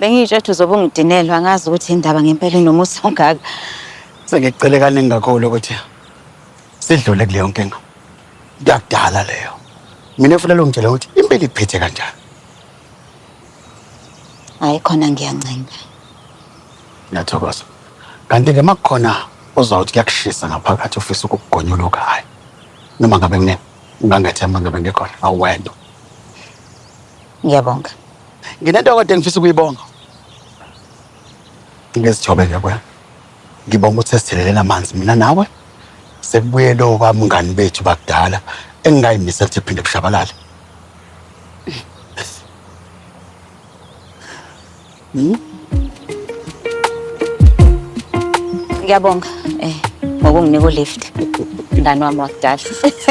Bengiyitsho ukuthi uzobe ungidinelwa, angazi ukuthi indaba ngempela inomusa ongaka. Sengikucele kaningi kakhulu ukuthi sidlule kuleyo nkinga. Kuyakudala leyo. Mina kufanele ungitshele ukuthi impilo ikuphethe kanjani. Hayi khona ngiyancenga. Ngiyathokoza. Kanti-ke uma kukhona ozwa ukuthi kuyakushisa ngaphakathi ufisa ukukugonyuluka, hhayi. Noma ngabe kunini, ungangethemba ngabe ngikhona, awuwedwa. Ngiyabonga. Nginento kodwa engifisa ukuyibonga. Ngezithobe-ke kuwena. Ngibonga ukuthi sesithelelene amanzi mina nawe. Sekubuye lo bamngani bethu bakudala engingayimisela ukuthi kuphinde kushabalale. Ngiyabonga ngokunginika ulift. Mngani wami wakudala.